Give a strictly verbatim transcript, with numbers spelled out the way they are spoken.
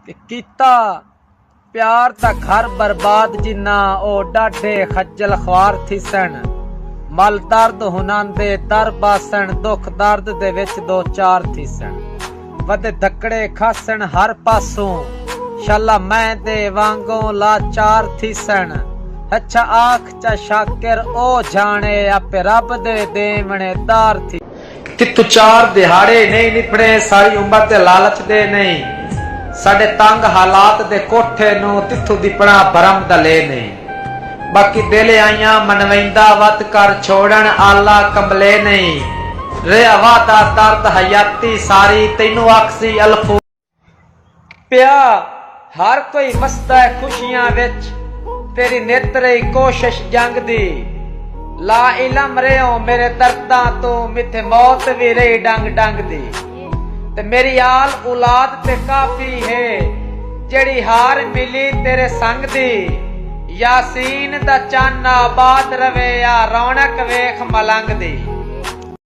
کیتا پیار دا گھر برباد جنہاں، او ݙاڈھے خجل خوار تھیسن۔ مل درد ہناندے در باسن، دکھ درد دے وچ دو چار تھیسن۔ ودے دھکڑے کھاسن ہر پاسوں، شالا میں دے وانگوں لاچار تھیسن۔ ہچھا آکھ چا شاکر او جھاݨے، آپے رب دے دیوݨے دار تھی۔ تتھوں چار دھیاڑے نئیں نپھڑے، ساری عمر دے لالچ دے نئیں۔ ساݙے تنگ حالات دے کوٹھے نوں، تتھوں دپݨا بھرم دا لے نئیں۔ باقی دل آئیاں منویندا، وت کر چھوڑݨ آلا کمبلے نئیں۔ رہیا وعدہ درد حیاتی ساری، تینوں آکھسی الفو۔ پیا ہر کوئی وسدا ہے خوشیاں وچ، تیری نت رہی کوشش جنگ دی۔ لا علم رہیوں میرے درداں توں، متھے موت وی رہی ڈنگ ڈنگ دی۔ تے میری آل اولاد تے کافی ہے، جیڑھی ہار ملی تیرے سنگ دی۔ یاسین دا چن آباد رہوے، یا رونق ویکھ ملنگ دی۔